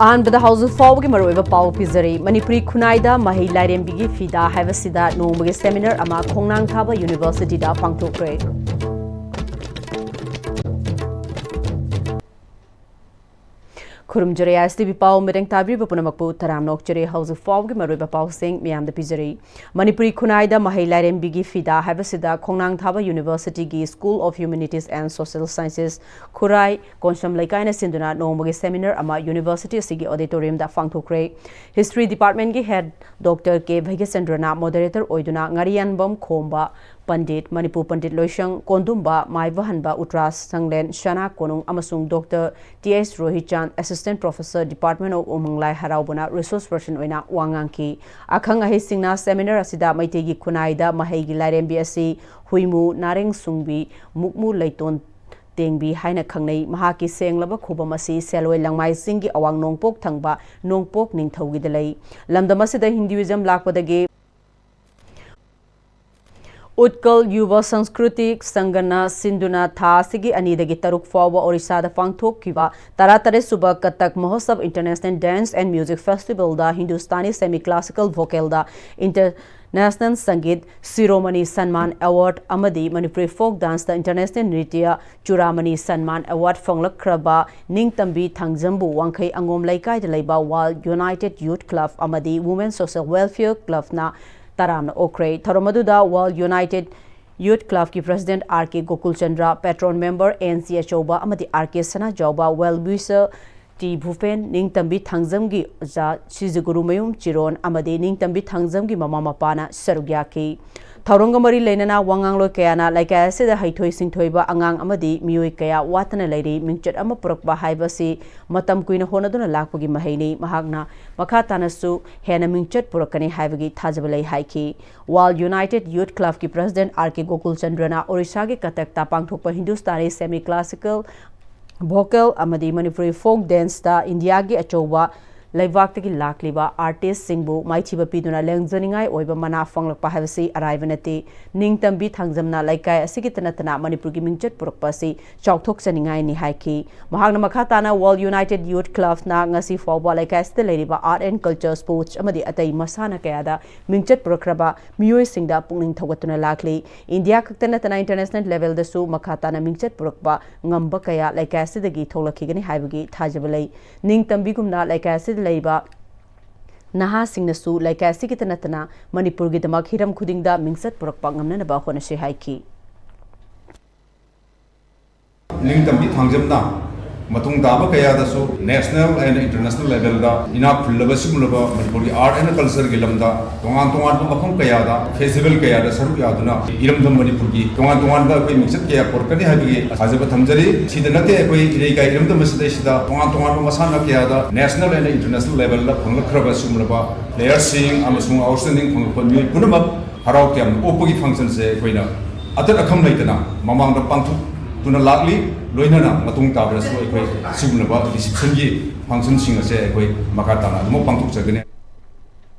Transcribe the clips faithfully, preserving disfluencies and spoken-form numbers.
ꯑꯍꯥꯟꯕꯗ ꯍꯧꯖꯤꯛ ꯐꯥꯎꯕꯒꯤ ꯃꯔꯨꯑꯣꯏꯕ ꯄꯥꯎ ꯄꯤꯖꯔꯤ꯫ ꯃꯅꯤꯄꯨꯔꯤ ꯈꯨꯟꯅꯥꯏꯗ ꯃꯍꯩ ꯂꯥꯏꯔꯦꯝꯕꯤꯒꯤ ꯐꯤꯗꯥ ꯍꯥꯏꯕꯁꯤꯗ ꯅꯣꯡꯃꯒꯤ ꯁꯦꯃꯤꯅꯥꯔ ꯑꯃ ꯈꯣꯡꯅꯥꯡ ꯊꯥꯕ ꯌꯨꯅꯤꯚꯔꯁꯤꯇꯤꯗ ꯄꯥꯡꯊꯣꯛꯈ꯭ꯔꯦ꯫ ꯈꯨꯔꯨꯝꯖꯔꯤ, ISTV ꯄꯥꯎ ꯃꯤꯔꯦꯡ ꯇꯥꯕꯤꯔꯤꯕ ꯄꯨꯝꯅꯃꯛꯄꯨ ꯇꯔꯥꯝꯅ ꯑꯣꯛꯆꯔꯤ꯫ ꯍꯧꯖꯤꯛ ꯐꯥꯎꯕꯒꯤ ꯃꯔꯨꯑꯣꯏꯕ ꯄꯥꯎꯁꯤꯡ ꯃꯤꯌꯥꯝꯗ ꯄꯤꯖꯔꯤ꯫ ꯃꯅꯤꯄꯨꯔꯤ ꯈꯨꯟꯅꯥꯏꯗ ꯃꯍꯩ ꯂꯥꯏꯔꯦꯝꯕꯤꯒꯤ ꯐꯤꯗꯥ ꯍꯥꯏꯕꯁꯤꯗ ꯈꯣꯡꯅꯥꯡ ꯊꯥꯕ ꯌꯨꯅꯤꯚꯔꯁꯤꯇꯤꯒꯤ School of Humanities and Social Sciences ꯈꯨꯔꯥꯏ ꯀꯣꯟꯁꯝ ꯂꯩꯀꯥꯏꯅ ꯁꯤꯟꯗꯨꯅ ꯅꯣꯡꯃꯒꯤ ꯁꯦꯃꯤꯅꯥꯔ ꯑꯃ ꯌꯨꯅꯤꯚꯔꯁꯤꯇꯤ ꯑꯁꯤꯒꯤ ꯑꯣꯗꯤꯇꯣꯔꯤꯌꯝꯗ ꯄꯥꯡꯊꯣꯛꯈ꯭ꯔꯦ꯫ ꯍꯤꯁꯇ꯭ꯔꯤ ꯗꯤꯄꯥꯔꯠꯃꯦꯟꯒꯤ ꯍꯦꯗ ꯗꯣꯛꯇꯔ ꯀꯦ ꯚꯩꯒ꯭ꯌꯆꯟꯗ꯭ꯔꯅ ꯃꯣꯗꯔꯦꯇꯔ ꯑꯣꯏꯗꯨꯅ ꯉꯥꯔꯤꯌꯥꯟꯕꯝ ꯈꯣꯝꯕ ꯄꯟꯗꯤꯠ, ꯃꯅꯤꯄꯨꯔ ꯄꯟꯗꯤꯠ ꯂꯣꯏꯁꯪ ꯀꯣꯟꯗꯨꯝꯕ ꯃꯥꯏꯕꯍꯟꯕ ꯎꯇ꯭ꯔꯥ ꯁꯪꯂꯦꯟ ꯁꯅꯥ ꯀꯣꯅꯨꯡ ꯑꯃꯁꯨꯡ doctor T H Rohitchan, Assistant Professor, Department of ꯎꯃꯪ ꯂꯥꯏ ꯍꯔꯥꯎꯕꯅ resource person ꯑꯣꯏꯅ ꯋꯥ ꯉꯥꯡꯈꯤ꯫ ꯑꯈꯪ ꯑꯍꯩꯁꯤꯡꯅ ꯁꯦꯃꯤꯅꯥꯔ ꯑꯁꯤꯗ ꯃꯩꯇꯩꯒꯤ ꯈꯨꯟꯅꯥꯏꯗ ꯃꯍꯩꯒꯤ ꯂꯥꯏꯔꯦꯝꯕꯤ ꯑꯁꯤ ꯍꯨꯏꯃꯨ, ꯅꯥꯔꯦꯡ ꯁꯨꯡꯕꯤ, ꯃꯨꯛꯃꯨ ꯂꯩꯇꯣꯟ ꯇꯦꯡꯕꯤ ꯍꯥꯏꯅ ꯈꯪꯅꯩ꯫ ꯃꯍꯥꯛꯀꯤ ꯁꯦꯡꯂꯕ ꯈꯨꯕꯝ ꯑꯁꯤ ꯁꯦꯜꯋꯩ ꯂꯪꯃꯥꯏꯁꯤꯡꯒꯤ ꯑꯋꯥꯡ ꯅꯣꯡꯄꯣꯛ ꯊꯪꯕ ꯅꯣꯡꯄꯣꯛ ꯅꯤꯡꯊꯧꯒꯤꯗ ꯂꯩ꯫ ꯂꯝꯗꯝ ꯑꯁꯤꯗ ꯍꯤꯟꯗꯨꯏꯖꯝ ꯂꯥꯛꯄꯗꯒꯤ ꯎꯠꯀꯜ ꯌꯨꯕ ꯁꯪꯁꯀ꯭ꯔꯤꯇꯤ ꯁꯪꯒꯅ ꯁꯤꯟꯗꯨꯅ ꯊꯥ ꯑꯁꯤꯒꯤ ꯑꯅꯤꯗꯒꯤ ꯇꯔꯨꯛ ꯐꯥꯎꯕ ꯑꯣꯔꯤꯁꯥꯗ ꯄꯥꯡꯊꯣꯛꯈꯤꯕ ꯇꯔꯥꯇꯔꯦꯠ ꯁꯨꯕ ꯀꯇꯛ ꯃꯍꯣꯠꯁꯕ International Dance and Music Festivalꯗ ꯍꯤꯟꯗꯨꯁꯇꯥꯅꯤ semi classical vocalꯗ International ꯁꯪꯒꯤꯠ ꯁꯤꯔꯣꯃꯅꯤ ꯁꯟꯃꯥꯟ ꯑꯦꯋꯥꯔꯗ ꯑꯃꯗꯤ ꯃꯅꯤꯄꯨꯔꯤ folk danceꯇ International ꯅ꯭ꯔꯤꯇ꯭ꯌ ꯆꯨꯔꯥꯃꯅꯤ ꯁꯟꯃꯥꯟ ꯑꯦꯋꯥꯔꯗ ꯐꯪꯂꯛꯈ꯭ꯔꯕ ꯅꯤꯡꯇꯝꯕꯤ ꯊꯥꯡꯖꯝꯕꯨ ꯋꯥꯡꯈꯩ ꯑꯉꯣꯝ ꯂꯩꯀꯥꯏꯗ ꯂꯩꯕ World United Youth Club ꯑꯃꯗꯤ Women Social Welfare Clubꯅ ꯇꯔꯥꯝꯅ ꯑꯣꯛꯈ꯭ꯔꯦ꯫ ꯊꯧꯔꯝ ꯑꯗꯨꯗ World United Youth Clubꯀꯤ President R K ꯒꯣꯀꯨꯜꯆꯟꯗ꯭ꯔ, Patron Member N C ꯑꯆꯧꯕ ꯑꯃꯗꯤ R K ꯁꯅꯥꯖꯥꯎꯕ, Well Wisher T Bhupen, Ningthambi ꯊꯥꯡꯖꯝꯒꯤ ꯑꯣꯖꯥ ꯁꯤꯖꯨꯒꯨꯔꯨꯃꯌꯨꯝ ꯆꯤꯔꯣꯟ ꯑꯃꯗꯤ ꯅꯤꯡꯇꯝꯕꯤ ꯊꯥꯡꯖꯝꯒꯤ ꯃꯃꯥ ꯃꯄꯥꯅ ꯁꯔꯨꯛ ꯌꯥꯈꯤ꯫ ꯊꯧꯔꯝꯒ ꯃꯔꯤ ꯂꯩꯅꯅ ꯋꯥꯉꯥꯡꯂꯣꯏ ꯀꯌꯥꯅ ꯂꯩꯀꯥꯏ ꯑꯁꯤꯗ ꯍꯩꯊꯣꯏ ꯁꯤꯡꯊꯣꯏꯕ ꯑꯉꯥꯡ ꯑꯃꯗꯤ ꯃꯤꯑꯣꯏ ꯀꯌꯥ ꯋꯥꯠꯇꯅ ꯂꯩꯔꯤ, ꯃꯤꯡꯆꯠ ꯑꯃ ꯄꯨꯔꯛꯄ ꯍꯥꯏꯕꯁꯤ ꯃꯇꯝ ꯀꯨꯏꯅ ꯍꯣꯠꯅꯗꯨꯅ ꯂꯥꯛꯄꯒꯤ ꯃꯍꯩꯅꯤ꯫ ꯃꯍꯥꯛꯅ ꯃꯈꯥ ꯇꯥꯅꯁꯨ ꯍꯦꯟꯅ ꯃꯤꯡꯆꯠ ꯄꯨꯔꯛꯀꯅꯤ ꯍꯥꯏꯕꯒꯤ ꯊꯥꯖꯕ ꯂꯩ ꯍꯥꯏꯈꯤ꯫ World United Youth Clubꯀꯤ President R K ꯒꯣꯀꯨꯜꯆꯟꯗ꯭ꯔꯅ ꯑꯣꯔꯤꯁꯥꯒꯤ ꯀꯇꯛꯇ ꯄꯥꯡꯊꯣꯛꯄ ꯍꯤꯟꯗꯨꯁꯇꯥꯅꯤ semi classical vocal ꯑꯃꯗꯤ ꯃꯅꯤꯄꯨꯔꯤ folk danceꯇ ꯏꯟꯗꯤꯌꯥꯒꯤ ꯑꯆꯧꯕ ꯂꯩꯕꯥꯛꯇꯒꯤ ꯂꯥꯛꯂꯤꯕ ꯑꯥꯔꯇꯤꯁꯁꯤꯡꯕꯨ ꯃꯥꯏꯊꯤꯕ ꯄꯤꯗꯨꯅ ꯂꯦꯡꯖꯅꯤꯡꯉꯥꯏ ꯑꯣꯏꯕ ꯃꯅꯥ ꯐꯪꯂꯛꯄ ꯍꯥꯏꯕꯁꯤ ꯑꯔꯥꯏꯕ ꯅꯠꯇꯦ꯫ ꯅꯤꯡꯇꯝꯕꯤ ꯊꯥꯡꯖꯝꯅ ꯂꯩꯀꯥꯏ ꯑꯁꯤꯒꯤꯇ ꯅꯠꯇꯅ ꯃꯅꯤꯄꯨꯔꯒꯤ ꯃꯤꯡꯆꯠ ꯄꯨꯔꯛꯄ ꯑꯁꯤ ꯆꯥꯎꯊꯣꯛꯆꯅꯤꯡꯉꯥꯏꯅꯤ ꯍꯥꯏꯈꯤ꯫ ꯃꯍꯥꯛꯅ ꯃꯈꯥ ꯇꯥꯅ World United Youth Clubꯅ ꯉꯁꯤ ꯐꯥꯎꯕ ꯂꯩꯀꯥꯏ ꯑꯁꯤꯗ ꯂꯩꯔꯤꯕ art and culture, sports ꯑꯃꯗꯤ ꯑꯇꯩ ꯃꯁꯥꯟꯅ ꯀꯌꯥꯗ ꯃꯤꯡꯆꯠ ꯄꯨꯔꯛꯈ꯭ꯔꯕ ꯃꯤꯑꯣꯏꯁꯤꯡꯗ ꯄꯨꯛꯅꯤꯡ ꯊꯧꯒꯠꯇꯨꯅ ꯂꯥꯛꯂꯤ꯫ ꯏꯟꯗꯤꯌꯥ ꯈꯛꯇ ꯅꯠꯇꯅ international levelꯗꯁꯨ ꯃꯈꯥ ꯇꯥꯅ ꯃꯤꯡꯆꯠ ꯄꯨꯔꯛꯄ ꯉꯝꯕ ꯀꯌꯥ ꯂꯩꯀꯥꯏ ꯑꯁꯤꯗꯒꯤ ꯊꯣꯛꯂꯛꯈꯤꯒꯅꯤ ꯍꯥꯏꯕꯒꯤ ꯊꯥꯖꯕ ꯂꯩ꯫ ꯅꯤꯡꯇꯝꯕꯤꯒꯨꯝꯅ ꯂꯩꯀꯥꯏ ꯑꯁꯤꯗ ꯂꯩꯕ ꯅꯍꯥꯁꯤꯡꯅꯁꯨ ꯂꯩꯀꯥꯏ ꯑꯁꯤꯒꯤꯇ ꯅꯠꯇꯅ ꯃꯅꯤꯄꯨꯔꯒꯤꯗꯃꯛ ꯍꯤꯔꯝ ꯈꯨꯗꯤꯡꯗ ꯃꯤꯡꯆꯠ ꯄꯨꯔꯛꯄ ꯉꯝꯅꯅꯕ ꯍꯣꯠꯅꯁꯤ ꯍꯥꯏꯈꯤ꯫ ꯅꯤꯡꯇꯝꯕꯤ ꯊꯥꯡꯖꯝꯅ ꯃꯇꯨꯡ ꯇꯥꯕ ꯀꯌꯥꯗꯁꯨ national and international levelꯗ ꯏꯅꯥꯛ ꯈꯨꯜꯂꯕ ꯁꯤꯒꯨꯝꯂꯕ ꯃꯅꯤꯄꯨꯔꯒꯤ art and cultureꯒꯤ ꯂꯝꯗ ꯇꯣꯉꯥꯟ ꯇꯣꯉꯥꯟꯕ ꯃꯐꯝ ꯀꯌꯥꯗ, festival ꯀꯌꯥꯗ ꯁꯔꯨꯛ ꯌꯥꯗꯨꯅ ꯏꯔꯝꯗꯝ ꯃꯅꯤꯄꯨꯔꯒꯤ ꯇꯣꯉꯥꯟ ꯇꯣꯉꯥꯟꯕ ꯑꯩꯈꯣꯏ ꯃꯤꯡꯆꯠ ꯀꯌꯥ ꯄꯨꯔꯛꯀꯅꯤ ꯍꯥꯏꯕꯒꯤ ꯊꯥꯖꯕ ꯊꯝꯖꯔꯤ꯫ ꯁꯤꯗ ꯅꯠꯇꯦ, ꯑꯩꯈꯣꯏ ꯏꯔꯩꯀꯥꯏ ꯏꯔꯝꯗꯝ ꯑꯁꯤꯗꯩꯁꯤꯗ ꯇꯣꯉꯥꯟ ꯇꯣꯉꯥꯟꯕ ꯃꯁꯥꯟꯅ ꯀꯌꯥꯗ national and international levelꯗ ꯐꯪꯂꯛꯈ꯭ꯔꯕ ꯁꯤꯒꯨꯝꯂꯕ playerꯁꯤꯡ ꯑꯃꯁꯨꯡ outstanding ꯐꯪꯂꯛꯄ ꯃꯤꯑꯣꯏ ꯄꯨꯝꯅꯃꯛ ꯍꯔꯥꯎ ꯇꯌꯥꯝꯅ ꯑꯣꯛꯄꯒꯤ functionꯁꯦ ꯑꯩꯈꯣꯏꯅ ꯑꯇꯠ ꯑꯈꯝ ꯂꯩꯇꯅ ꯃꯃꯥꯡꯗ ꯄꯥꯡꯊꯣꯛꯇꯨꯅ ꯂꯥꯛꯂꯤ꯫ ꯂꯣꯏꯅꯅ ꯃꯇꯨꯡ ꯇꯥꯕꯗꯁꯨ ꯑꯩꯈꯣꯏ ꯁꯤꯒꯨꯝꯂꯕ receptionꯒꯤ functionꯁꯤꯡ ꯑꯁꯦ ꯑꯩꯈꯣꯏ ꯃꯈꯥ ꯇꯥꯅ ꯑꯗꯨꯃꯛ ꯄꯥꯡꯊꯣꯛꯆꯒꯅꯤ꯫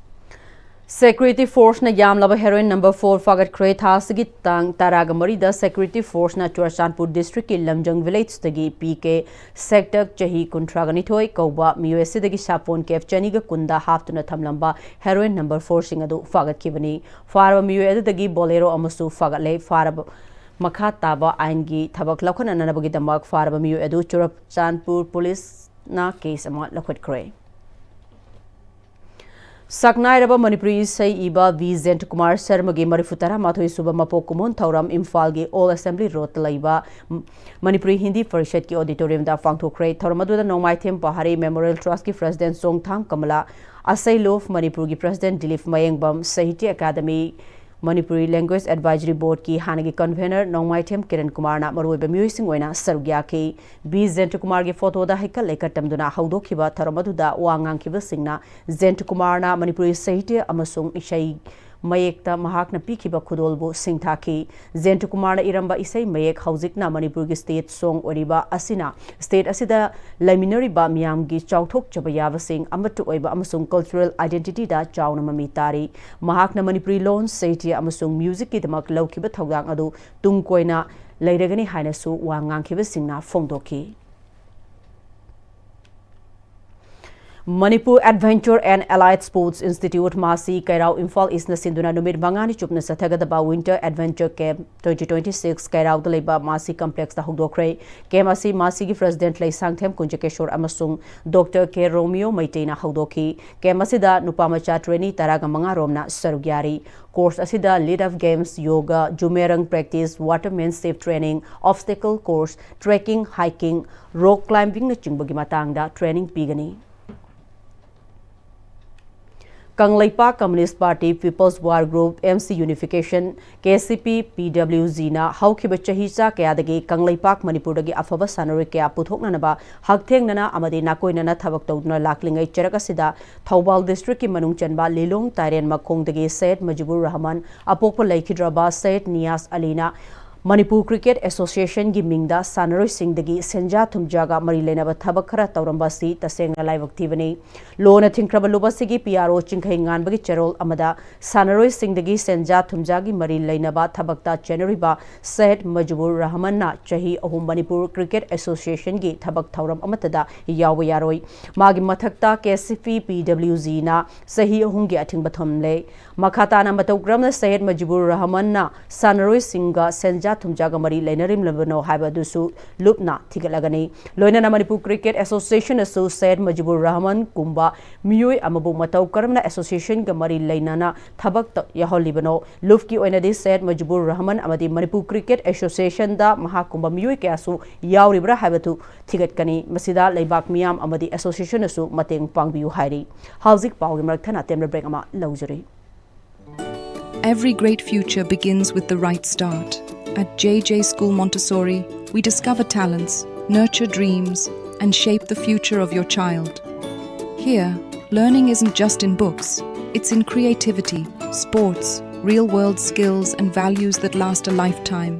Security forceꯅ ꯌꯥꯝꯂꯕ heroin number four ꯐꯥꯒꯠꯈ꯭ꯔꯦ꯫ ꯊꯥ ꯑꯁꯤꯒꯤ ꯇꯥꯡ ꯇꯔꯥꯒ ꯃꯔꯤꯗ security forceꯅ ꯆꯨꯔꯆꯥꯟꯄꯨꯔ districtꯀꯤ ꯂꯝꯖꯪ villageꯇꯒꯤ ꯄꯤ ꯀꯦ ꯁꯦꯛꯇꯛ, ꯆꯍꯤ ꯀꯨꯟꯊ꯭ꯔꯥꯒ ꯅꯤꯊꯣꯏ ꯀꯧꯕ ꯃꯤꯑꯣꯏ ꯑꯁꯤꯗꯒꯤ ꯁꯥꯄꯣꯟ ꯀꯦꯞ ꯆꯅꯤꯒ ꯀꯨꯟꯗ ꯍꯥꯞꯇꯨꯅ ꯊꯝꯂꯝꯕ heroin number fourꯁꯤꯡ ꯑꯗꯨ ꯐꯥꯒꯠꯈꯤꯕꯅꯤ꯫ ꯐꯥꯔꯕ ꯃꯤꯑꯣꯏ ꯑꯗꯨꯗꯒꯤ Bolero ꯑꯃꯁꯨ ꯐꯥꯒꯠꯂꯦ꯫ ꯐꯥꯔꯕ ꯃꯈꯥ ꯇꯥꯕ ꯑꯥꯏꯟꯒꯤ ꯊꯕꯛ ꯂꯧꯈꯠꯅꯅꯕꯒꯤꯗꯃꯛ ꯐꯥꯔꯕ ꯃꯤꯑꯣꯏ ꯑꯗꯨ ꯆꯨꯔꯆꯥꯟꯄꯨꯔ ꯄꯨꯂꯤꯁꯅ case ꯑꯃ ꯂꯧꯈꯠꯈ꯭ꯔꯦ꯫ ꯁꯛꯅꯥꯏꯔꯕ ꯃꯅꯤꯄꯨꯔꯤ ꯏꯁꯩ ꯏꯕ ꯚꯤ ꯖꯦꯟꯇꯀꯨꯃꯥꯔ ꯁꯔꯃꯒꯤ ꯃꯔꯤꯐꯨ ꯇꯔꯥꯃꯥꯊꯣꯏ ꯁꯨꯕ ꯃꯄꯣꯛ ꯀꯨꯝꯑꯣꯟ ꯊꯧꯔꯝ ꯏꯝꯐꯥꯜꯒꯤ Old Assembly Roadꯇ ꯂꯩꯕ ꯃꯅꯤꯄꯨꯔꯤ ꯍꯤꯟꯗꯤ ꯄꯔꯤꯁꯠꯀꯤ auditoriumꯗ ꯄꯥꯡꯊꯣꯛꯈ꯭ꯔꯦ꯫ ꯊꯧꯔꯝ ꯑꯗꯨꯗ ꯅꯣꯡꯃꯥꯏꯊꯦꯝ ꯄꯍꯥꯔꯤ Memorial Trustꯀꯤ president ꯆꯣꯡꯊꯥꯝ ꯀꯃꯂꯥ, ꯑꯁꯩꯂꯣꯐ ꯃꯅꯤꯄꯨꯔꯒꯤ president Dilip Mayengbam, Sahitya academy, Manipuri Language Advisory Boardꯀꯤ ꯍꯥꯟꯅꯒꯤ convener ꯅꯣꯡꯃꯥꯏꯊꯦꯝ ꯀꯤꯔꯟ ꯀꯨꯃꯥꯔꯅ ꯃꯔꯨꯑꯣꯏꯕ ꯃꯤꯑꯣꯏꯁꯤꯡ ꯑꯣꯏꯅ ꯁꯔꯨꯛ ꯌꯥꯈꯤ꯫ ꯚꯤ ꯖꯦꯟꯇꯀꯨꯃꯥꯔꯒꯤ photoꯗ ꯍꯩꯀꯠ ꯂꯩꯀꯠ ꯇꯝꯗꯨꯅ ꯍꯧꯗꯣꯛꯈꯤꯕ ꯊꯧꯔꯝ ꯑꯗꯨꯗ ꯋꯥ ꯉꯥꯡꯈꯤꯕꯁꯤꯡꯅ ꯖꯦꯟꯇꯀꯨꯃꯥꯔꯅ ꯃꯅꯤꯄꯨꯔꯤ ꯁꯥꯍꯤꯇ꯭ꯌ ꯑꯃꯁꯨꯡ ꯏꯁꯩ ꯃꯌꯦꯛꯇ ꯃꯍꯥꯛꯅ ꯄꯤꯈꯤꯕ ꯈꯨꯗꯣꯜꯕꯨ ꯁꯤꯡꯊꯥꯈꯤ꯫ ꯖꯦꯟꯇꯨ ꯀꯨꯃꯥꯔꯅ ꯏꯔꯝꯕ ꯏꯁꯩ ꯃꯌꯦꯛ ꯍꯧꯖꯤꯛꯅ ꯃꯅꯤꯄꯨꯔꯒꯤ state song ꯑꯣꯏꯔꯤꯕ ꯑꯁꯤꯅ state ꯑꯁꯤꯗ ꯂꯩꯃꯤꯟꯅꯔꯤꯕ ꯃꯤꯌꯥꯝꯒꯤ ꯆꯥꯎꯊꯣꯛꯆꯕ ꯌꯥꯕꯁꯤꯡ, ꯑꯃꯠꯇ ꯑꯣꯏꯕ ꯑꯃꯁꯨꯡ cultural identityꯗ ꯆꯥꯎꯅ ꯃꯃꯤ ꯇꯥꯔꯤ꯫ ꯃꯍꯥꯛꯅ ꯃꯅꯤꯄꯨꯔꯤ ꯂꯣꯟ, ꯁꯥꯍꯤꯇ꯭ꯌ ꯑꯃꯁꯨꯡ musicꯀꯤꯗꯃꯛ ꯂꯧꯈꯤꯕ ꯊꯧꯗꯥꯡ ꯑꯗꯨ ꯇꯨꯡ ꯀꯣꯏꯅ ꯂꯩꯔꯒꯅꯤ ꯍꯥꯏꯅꯁꯨ ꯋꯥ ꯉꯥꯡꯈꯤꯕꯁꯤꯡꯅ ꯐꯣꯡꯗꯣꯛꯈꯤ꯫ Manipur Adventure and Allied Sports Institute, ꯃꯥꯁꯤ ꯀꯩꯔꯥꯎ, ꯏꯝꯐꯥꯜ Eastꯅ ꯁꯤꯟꯗꯨꯅ ꯅꯨꯃꯤꯠ ꯃꯉꯥꯅꯤ ꯆꯨꯞꯅ ꯆꯠꯊꯒꯗꯕ Winter Adventure Camp twenty twenty six ꯀꯩꯔꯥꯎꯗ ꯂꯩꯕ ꯃꯥꯁꯤ complexꯇ ꯍꯧꯗꯣꯛꯈ꯭ꯔꯦ꯫ Camp ꯑꯁꯤ ꯃꯥꯁꯤꯒꯤ president ꯂꯩꯁꯥꯡꯊꯦꯝ ꯀꯨꯟꯖꯀꯦꯁꯣꯔ ꯑꯃꯁꯨꯡ Doctor K Romeo ꯃꯩꯇꯩꯅ ꯍꯧꯗꯣꯛꯈꯤ꯫ Camp ꯑꯁꯤꯗ ꯅꯨꯄꯥ ꯃꯆꯥ trainee ꯇꯔꯥꯒ ꯃꯉꯥ ꯔꯣꯝꯅ ꯁꯔꯨꯛ ꯌꯥꯔꯤ꯫ Course ꯑꯁꯤꯗ lead of games, yoga, ꯖꯨꯃꯦꯔꯪ practice, watermanship training, obstacle course, trekking, hiking, rock climbingꯅꯆꯤꯡꯕꯒꯤ ꯃꯇꯥꯡꯗ training ꯄꯤꯒꯅꯤ꯫ Kangleipak Communist Party People's War Group, M C Unification, K C P P W Gꯅ ꯍꯧꯈꯤꯕ ꯆꯍꯤ ꯆꯥ ꯀꯌꯥꯗꯒꯤ ꯀꯪꯂꯩꯄꯥꯛ ꯃꯅꯤꯄꯨꯔꯗꯒꯤ ꯑꯐꯕ ꯁꯥꯟꯅꯔꯣꯏ ꯀꯌꯥ ꯄꯨꯊꯣꯛꯅꯅꯕ ꯍꯛꯊꯦꯡꯅꯅ ꯑꯃꯗꯤ ꯅꯥꯀꯣꯏꯅꯅ ꯊꯕꯛ ꯇꯧꯗꯨꯅ ꯂꯥꯛꯂꯤꯉꯩ ꯆꯔꯛ ꯑꯁꯤꯗ ꯊꯧꯕꯥꯜ districtꯀꯤ ꯃꯅꯨꯡ ꯆꯟꯕ ꯂꯤꯂꯣꯡ ꯇꯥꯏꯔꯦꯟ ꯃꯈꯣꯡꯗꯒꯤ ꯁꯌꯦꯗ ꯃꯨꯖꯤꯕꯨꯔ ꯔꯍꯃꯟ, ꯑꯄꯣꯛꯄ ꯂꯩꯈꯤꯗ꯭ꯔꯕ ꯁꯌꯦꯗ ꯅꯤꯌꯥꯖ ꯑꯂꯤꯅ ꯃꯅꯤꯄꯨꯔ Cricket Associationꯒꯤ ꯃꯤꯡꯗ ꯁꯥꯟꯅꯔꯣꯏꯁꯤꯡꯗꯒꯤ ꯁꯦꯟꯖꯥ ꯊꯨꯝꯖꯥꯒ ꯃꯔꯤ ꯂꯩꯅꯕ ꯊꯕꯛ ꯈꯔ ꯇꯧꯔꯝꯕ ꯑꯁꯤ ꯇꯁꯦꯡꯅ ꯂꯥꯏꯕꯛ ꯊꯤꯕꯅꯤ꯫ ꯂꯣꯟꯅ ꯊꯤꯡꯈ꯭ꯔꯕ ꯂꯨꯞ ꯑꯁꯤꯒꯤ P R O ꯆꯤꯡꯈꯩ ꯉꯥꯟꯕꯒꯤ ꯆꯦꯔꯣꯜ ꯑꯃꯗ ꯁꯥꯟꯅꯔꯣꯏꯁꯤꯡꯗꯒꯤ ꯁꯦꯟꯖꯥ ꯊꯨꯝꯖꯥꯒꯤ ꯃꯔꯤ ꯂꯩꯅꯕ ꯊꯕꯛꯇ ꯆꯦꯟꯅꯔꯤꯕ ꯁꯌꯦꯗ ꯃꯨꯖꯤꯕꯨꯔ ꯔꯍꯃꯟꯅ ꯆꯍꯤ ꯑꯍꯨꯝ ꯃꯅꯤꯄꯨꯔ Cricket Associationꯒꯤ ꯊꯕꯛ ꯊꯧꯔꯝ ꯑꯃꯠꯇꯗ ꯌꯥꯎꯕ ꯌꯥꯔꯣꯏ꯫ ꯃꯥꯒꯤ ꯃꯊꯛꯇ K C P P W Gꯅ ꯆꯍꯤ ꯑꯍꯨꯝꯒꯤ ꯑꯊꯤꯡꯕ ꯊꯝꯂꯦ꯫ ꯃꯈꯥ ꯇꯥꯅ ꯃꯇꯧ ꯀꯔꯝꯅ ꯁꯌꯦꯗ ꯃꯨꯖꯤꯕꯨꯔ ꯔꯍꯃꯟꯅ ꯁꯥꯟꯅꯔꯣꯏꯁꯤꯡꯒ ꯁꯦꯟꯖꯥ ꯊꯨꯝꯖꯥꯒ ꯃꯔꯤ ꯂꯩꯅꯔꯤꯕꯅꯣ ꯍꯥꯏꯕ ꯑꯗꯨꯁꯨ ꯂꯨꯞꯅ ꯊꯤꯒꯠꯂꯒꯅꯤ꯫ ꯂꯣꯏꯅꯅ ꯃꯅꯤꯄꯨꯔ Cricket Associationꯅꯁꯨ ꯁꯌꯦꯗ ꯃꯨꯖꯤꯕꯨꯔ ꯔꯍꯃꯟꯒꯨꯝꯕ ꯃꯤꯑꯣꯏ ꯑꯃꯕꯨ ꯃꯇꯧ ꯀꯔꯝꯅ associationꯒ ꯃꯔꯤ ꯂꯩꯅꯅ ꯊꯕꯛꯇ ꯌꯥꯎꯍꯜꯂꯤꯕꯅꯣ? ꯂꯨꯞꯀꯤ ꯑꯣꯏꯅꯗꯤ ꯁꯌꯦꯗ ꯃꯨꯖꯤꯕꯨꯔ ꯔꯍꯃꯟ ꯑꯃꯗꯤ ꯃꯅꯤꯄꯨꯔ Cricket Associationꯗ ꯃꯍꯥꯛꯀꯨꯝꯕ ꯃꯤꯑꯣꯏ ꯀꯌꯥꯁꯨ ꯌꯥꯎꯔꯤꯕ꯭ꯔꯥ ꯍꯥꯏꯕꯗꯨ ꯊꯤꯒꯠꯀꯅꯤ꯫ ꯃꯁꯤꯗ ꯂꯩꯕꯥꯛ ꯃꯤꯌꯥꯝ ꯑꯃꯗꯤ associationꯅꯁꯨ ꯃꯇꯦꯡ ꯄꯥꯡꯕꯤꯌꯨ ꯍꯥꯏꯔꯤ꯫ ꯍꯧꯖꯤꯛ ꯄꯥꯎꯒꯤ ꯃꯔꯛ ꯊꯠꯅ ꯇꯦꯟꯕ break ꯑꯃ ꯂꯧꯖꯔꯤ꯫ Every great future begins with the right start. At J J School Montessori, we discover talents, nurture dreams, and shape the future of your child. Here, Learning isn't just in books, it's in creativity, sports, real world skills, and values that last a lifetime.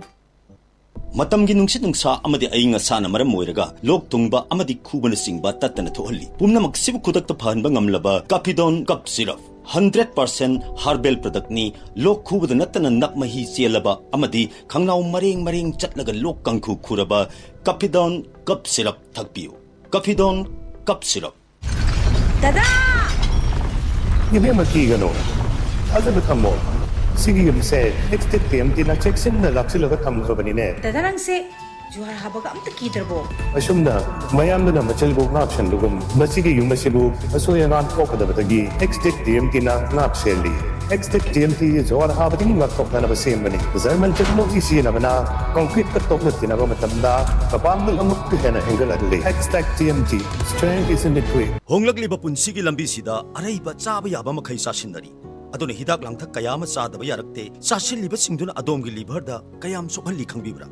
ꯃꯇꯝꯒꯤ ꯅꯨꯡꯁꯤꯠ ꯅꯨꯡꯁꯥ ꯑꯃꯗꯤ ꯑꯏꯪ ꯑꯁꯥꯅ ꯃꯔꯝ ꯑꯣꯏꯔꯒ ꯂꯣꯛ ꯊꯨꯡꯕ ꯑꯃꯗꯤ ꯈꯨꯕꯅꯆꯤꯡꯕ ꯇꯠꯇꯅ ꯊꯣꯛꯍꯜꯂꯤ꯫ ꯄꯨꯝꯅꯃꯛꯁꯤꯕꯨ ꯈꯨꯗꯛꯇ ꯐꯍꯟꯕ ꯉꯝꯂꯕ ꯀꯥꯐꯤꯗꯣꯟ ꯀꯞ ꯁꯤꯔꯞ, ꯍꯟꯗ꯭ꯔꯦꯠ ꯄꯥꯔꯁꯦꯟ ꯍꯥꯔꯕꯦꯜ ꯄ꯭ꯔꯗꯛꯅꯤ꯫ ꯂꯣꯛ ꯈꯨꯕꯗ ꯅꯠꯇꯅ ꯅꯞ ꯃꯍꯤ ꯆꯦꯜꯂꯕ ꯑꯃꯗꯤ ꯈꯪꯅꯥꯎ ꯃꯔꯦꯡ ꯃꯔꯦꯡ ꯆꯠꯂꯒ ꯂꯣꯛ ꯀꯥꯡꯈꯨ ꯈꯨꯔꯕ ꯀꯥꯐꯤꯗꯣꯟ ꯀꯞ ꯁꯤꯔꯞ ꯊꯛꯄꯤꯌꯨ꯫ ꯀꯥꯐꯤꯗꯣꯟ ꯀꯞ ꯁꯤꯔꯞ꯫ ꯗꯗꯥ! ꯏꯕꯦꯝꯃ, ꯀꯤꯒꯅꯨ, ꯊꯥꯖꯕ ꯊꯝꯃꯣ꯫ ꯁꯤꯒꯤ ꯌꯨꯝꯁꯦ ꯑꯦꯛꯁꯇꯦꯛ ꯇꯤ ꯑꯦꯝ ꯇꯤꯅ ꯆꯦꯛꯁꯤꯟꯅ ꯂꯥꯛꯁꯤꯜꯂꯒ ꯊꯝꯈ꯭ꯔꯕꯅꯤꯅꯦ꯫ ꯗꯗꯥ, ꯅꯪꯁꯦ ꯖꯨꯍꯥꯔ ꯍꯥꯕꯒ ꯑꯝꯇ ꯀꯤꯗ꯭ꯔꯕꯣ? ꯑꯁꯨꯝꯅ ꯃꯌꯥꯝꯗꯨꯅ ꯃꯆꯤꯜꯕꯨ ꯉꯥꯛ ꯁꯦꯟꯕꯒꯨꯝ, ꯃꯁꯤꯒꯤ ꯌꯨꯝ ꯑꯁꯤꯕꯨ ꯑꯁꯣꯏ ꯑꯉꯥꯝ ꯊꯣꯛꯀꯗꯕꯗꯒꯤ ꯑꯦꯛꯁꯇꯦꯛ ꯇꯤ ꯑꯦꯝ ꯇꯤꯅ ꯉꯥꯛ ꯁꯦꯜꯂꯤ꯫ ꯑꯦꯛꯁꯇꯦꯛ ꯇꯤ ꯑꯦꯝ ꯇꯤ ꯖꯨꯍꯥꯔ ꯍꯥꯕꯗꯒꯤ ꯉꯥꯛꯊꯣꯛꯅꯅꯕ ꯁꯦꯝꯕꯅꯤ꯫ ꯖꯔꯃꯟ ꯇꯦꯛꯅꯣꯂꯣꯖꯤ ꯁꯤꯖꯤꯟꯅꯕꯅ ꯀꯪꯀ꯭ꯔꯤꯠꯀ ꯇꯣꯛꯅ ꯇꯤꯟꯅꯕ ꯃꯇꯝꯗ ꯃꯄꯥꯡꯒꯜ ꯑꯃꯨꯛꯀ ꯍꯦꯟꯅ ꯍꯦꯟꯒꯠꯍꯜꯂꯤ꯫ ꯑꯦꯛꯁꯇꯦꯛ T M T, strength is in the grit꯫ ꯍꯣꯡꯂꯛꯂꯤꯕ ꯄꯨꯟꯁꯤꯒꯤ ꯂꯝꯕꯤꯁꯤꯗ ꯑꯔꯩꯕ ꯆꯥꯕ ꯌꯥꯕ ꯃꯈꯩ ꯆꯥꯁꯤꯟꯅꯔꯤ꯫ ꯑꯗꯨꯅ ꯍꯤꯗꯥꯛ ꯂꯥꯡꯊꯛ ꯀꯌꯥ ꯑꯃ ꯆꯥꯗꯕ ꯌꯥꯔꯛꯇꯦ꯫ ꯆꯥꯁꯤꯜꯂꯤꯕꯁꯤꯡꯗꯨꯅ ꯑꯗꯣꯝꯒꯤ ꯂꯤꯚꯔꯗ ꯀꯌꯥꯝ ꯁꯣꯛꯍꯜꯂꯤ ꯈꯪꯕꯤꯕ꯭ꯔꯥ?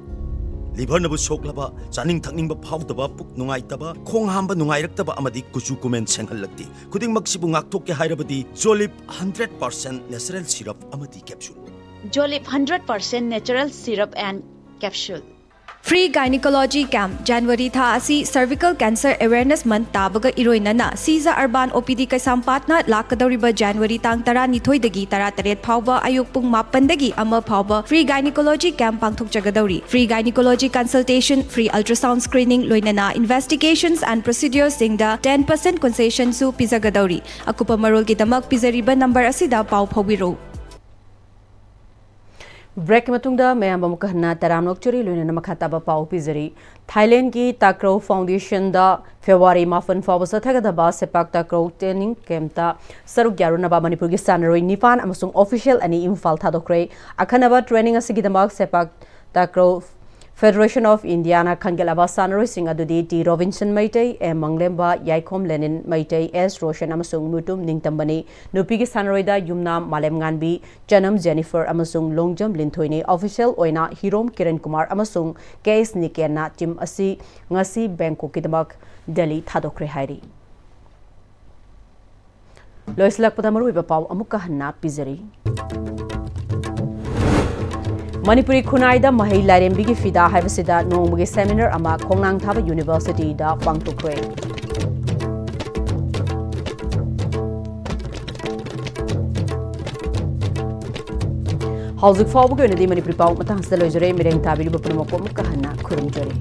ꯂꯤꯚꯔꯅꯕꯨ ꯁꯣꯛꯂꯕ, ꯆꯥꯅꯤꯡ ꯊꯛꯅꯤꯡꯕ ꯐꯥꯎꯗꯕ, ꯄꯨꯛ ꯅꯨꯡꯉꯥꯏꯇꯕ, ꯈꯣꯡ ꯍꯥꯝꯕ ꯅꯨꯡꯉꯥꯏꯔꯛꯇꯕ ꯑꯃꯗꯤ ꯀꯨꯆꯨ ꯀꯨꯃꯦꯟ ꯁꯦꯡꯍꯜꯂꯛꯇꯦ꯫ ꯈꯨꯗꯤꯡꯃꯛꯁꯤꯕꯨ ꯉꯥꯛꯊꯣꯛꯀꯦ ꯍꯥꯏꯔꯕꯗꯤ ꯖꯣꯂꯤꯞ ꯍꯟꯗ꯭ꯔꯦꯠ ꯄꯥꯔꯁꯦꯟ ꯅꯦꯆꯔꯦꯜ ꯁꯤꯔꯞ ꯑꯃꯗꯤ capsule. Jolip hundred percent natural syrup and capsule. Free Gynecology Camp, January ꯊꯥ ꯑꯁꯤ Cervical Cancer Awareness Month ꯇꯥꯕꯒ ꯏꯔꯣꯏꯅꯅ ꯁꯤꯖ ꯑꯔꯕꯥꯟ ꯑꯣ ꯄꯤ ꯗꯤ ꯀꯩꯁꯥꯝꯄꯥꯠꯅ ꯂꯥꯛꯀꯗꯧꯔꯤꯕ January ꯇꯥꯡ ꯇꯔꯥꯅꯤꯊꯣꯏꯗꯒꯤ ꯇꯔꯥꯇꯔꯦꯠ ꯐꯥꯎꯕ ꯑꯌꯨꯛ ꯄꯨꯡ ꯃꯥꯄꯟꯗꯒꯤ ꯑꯃ ꯐꯥꯎꯕ Free Gynecology Camp ꯄꯥꯡꯊꯣꯛꯆꯒꯗꯧꯔꯤ꯫ Free Gynecology Consultation, Free Ultrasound Screening ꯂꯣꯏꯅꯅ Investigations and Procedures ꯁꯤꯡꯗ ten percent concession ꯁꯨ ꯄꯤꯖꯒꯗꯧꯔꯤ꯫ ꯑꯀꯨꯞꯄ ꯃꯔꯣꯜꯒꯤꯗꯃꯛ ꯄꯤꯖꯔꯤꯕ ꯅꯝꯕꯔ ꯑꯁꯤꯗ ꯄꯥꯎ ꯐꯥꯎꯕꯤꯔꯛꯎ꯫ ꯕ꯭ꯔꯦꯛꯀꯤ ꯃꯇꯨꯡꯗ ꯃꯌꯥꯝ ꯑꯃꯨꯛꯀ ꯍꯟꯅ ꯇꯔꯥꯝꯅ ꯑꯣꯛꯆꯔꯤ, ꯂꯣꯏꯅꯅ ꯃꯈꯥ ꯇꯥꯕ ꯄꯥꯎ ꯄꯤꯖꯔꯤ꯫ ꯊꯥꯏꯂꯦꯟꯒꯤ ꯇꯥꯀ꯭ꯔꯧ ꯐꯥꯎꯟꯗꯦꯁꯟꯗ ꯐꯦꯕ꯭ꯔꯨꯋꯥꯔꯤ ꯃꯥꯄꯟ ꯐꯥꯎꯕ ꯆꯠꯊꯒꯗꯕ ꯁꯦꯄꯥꯛ ꯇꯥꯀ꯭ꯔꯧ ꯇ꯭ꯔꯦꯅꯤꯡ ꯀꯦꯝꯞꯇ ꯁꯔꯨꯛ ꯌꯥꯔꯨꯅꯕ ꯃꯅꯤꯄꯨꯔꯒꯤ ꯁꯥꯟꯅꯔꯣꯏ ꯅꯤꯄꯥꯟ ꯑꯃꯁꯨꯡ ꯑꯣꯐꯤꯁꯤꯌꯦꯜ ꯑꯅꯤ ꯏꯝꯐꯥꯜ ꯊꯥꯗꯣꯛꯈ꯭ꯔꯦ꯫ ꯑꯈꯟꯅꯕ ꯇ꯭ꯔꯦꯅꯤꯡ ꯑꯁꯤꯒꯤꯗꯃꯛ ꯁꯦꯄꯥꯛ ꯇꯥꯀ꯭ꯔꯧ ꯐꯦꯗꯔꯦꯁꯟ ꯑꯣꯐ ꯏꯟꯗꯤꯌꯥꯅ ꯈꯟꯒꯠꯂꯕ ꯁꯥꯟꯅꯔꯣꯏꯁꯤꯡ ꯑꯗꯨꯗꯤ T Robinson Meitei, M Manglemba, Yaikhom Lenin Meitei, S Roshan ꯑꯃꯁꯨꯡ ꯃꯨꯇꯨꯝ ꯅꯤꯡꯇꯝꯕꯅꯤ꯫ ꯅꯨꯄꯤꯒꯤ ꯁꯥꯟꯅꯔꯣꯏꯗ ꯌꯨꯝꯅꯥꯝ ꯃꯥꯂꯦꯝꯉꯥꯟꯕꯤ, ꯆꯅꯝ ꯖꯦꯅꯤꯐꯔ ꯑꯃꯁꯨꯡ ꯂꯣꯡꯖꯝ ꯂꯤꯟꯊꯣꯏꯅꯤ꯫ ꯑꯣꯐꯤꯁꯤꯌꯦꯜ ꯑꯣꯏꯅ ꯍꯤꯔꯣꯝ ꯀꯤꯔꯟ ꯀꯨꯃꯥꯔ ꯑꯃꯁꯨꯡ ꯀꯦ ꯑꯦꯁ ꯅꯤꯀꯦꯟꯅ ꯇꯤꯝ ꯑꯁꯤ ꯉꯁꯤ ꯕꯦꯡꯀꯣꯛꯀꯤꯗꯃꯛ ꯗꯦꯜꯂꯤ ꯊꯥꯗꯣꯛꯈ꯭ꯔꯦ ꯍꯥꯏꯔꯤ꯫ ꯂꯣꯏꯁꯤꯜꯂꯛꯄꯗ ꯃꯔꯨꯑꯣꯏꯕ ꯄꯥꯎ ꯑꯃꯨꯛꯀ ꯍꯟꯅ ꯄꯤꯖꯔꯤ꯫ ꯃꯅꯤꯄꯨꯔꯤ ꯈꯨꯟꯅꯥꯏꯗ ꯃꯍꯩ ꯂꯥꯏꯔꯦꯝꯕꯤꯒꯤ ꯐꯤꯗꯥ ꯍꯥꯏꯕꯁꯤꯗ ꯅꯣꯡꯃꯒꯤ seminar ꯑꯃ ꯈꯣꯡꯅꯥꯡꯊꯥꯕ University ꯗ ꯄꯥꯡꯊꯣꯛꯈ꯭ꯔꯦ꯫ ꯍꯧꯖꯤꯛ ꯐꯥꯎꯕꯒꯤ ꯑꯣꯏꯅꯗꯤ ꯃꯅꯤꯄꯨꯔꯤ ꯄꯥꯎ ꯃꯇꯥꯡꯁꯤꯗ ꯂꯣꯏꯖꯔꯦ꯫ ꯃꯤꯠꯌꯦꯡ ꯇꯥꯕꯤꯔꯤꯕ ꯄꯨꯝꯅꯃꯛꯄꯨ ꯑꯃꯨꯛꯀ ꯍꯟꯅ ꯈꯨꯔꯨꯝꯖꯔꯤ꯫